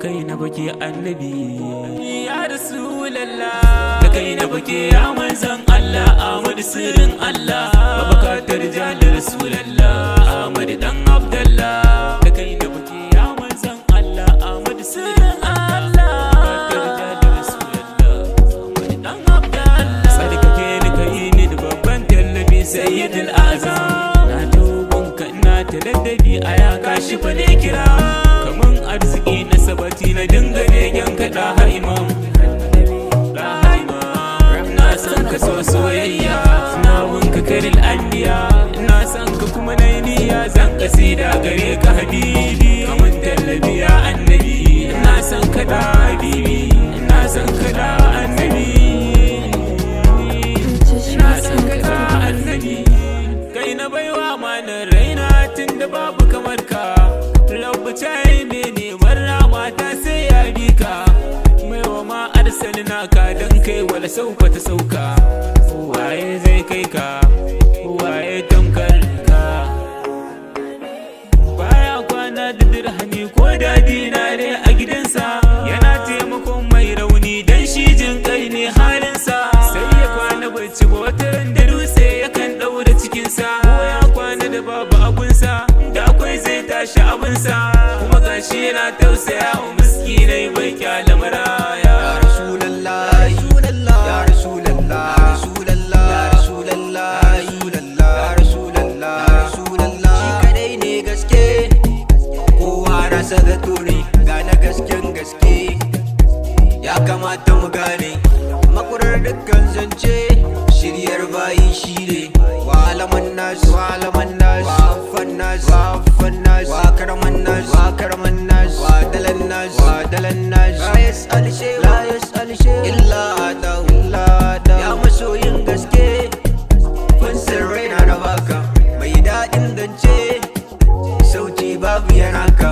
Kai na baki annabi, ya Rasulallah. Da kai na baki ya manzan Allah, Ahmad sirrin Allah. Babakatar jali Rasulallah, Ahmad dan Abdallah. Da kai na baki ya manzan Allah, Ahmad sirrin Allah. Babakatar jali Rasulallah, Ahmad dan Abdallah. Sadaka ni kai ni da babban tallafi, Sayyidul Azam. Na tubun ka ina ta ladabi a ya kashi fa ne kira. Kaman arziki na sabati na dinga begen kaɗa ha imam. Da imam. Na san ka so soyayya, na wunka karil anbiya. Na san ka kuma na niyya zan kasida gare ka habibi. Kaman tallabi ya annabi, na san ka da habibi, na san ka da annabi. Na san ka da annabi. Kai na baiwa manar raina tun da babu kamar ka. Rabu ta yi neman rama ta sai ya bi ka. Mai wa ma arsalina ka don kai wala sauka ta sauka. Waye zai kai ka? Waye tamkar ka? Baya kwana da dirhami ko da dinare a gidansa. Yana taimakon mai rauni dan shi jin kai ne halinsa. Sai ya kwana bai ci ba, wata ran da dutse yakan ɗaura cikinsa. Ko ya kwana da babu abunsa, da akwai zai tashi abunsa. Kuma gashi yana tausaya wa miskinai, bai kyale maraya. Ya Rasulallah, Ya Rasulallah, Ya Rasulallah, Ya Rasulallah, Rasulallah. Shi kadai ne gaske, kowa rasa zato ne, gane gasken gaske. Ya kamata mu gane, makurar dukkan zance, shiryar bayi shi ne. Wa alaman nas, wa alaman nas, wa afan nas, wa afan nas, wa karaman nas, wa karaman nas, wa dalan nas, wa dalan nas. La yas'al shay, la yas'al shay, illa atahu, illa atahu. Ya masoyin gaske, fansar raina na baka, mai daɗin zance, sauti babu yana ka.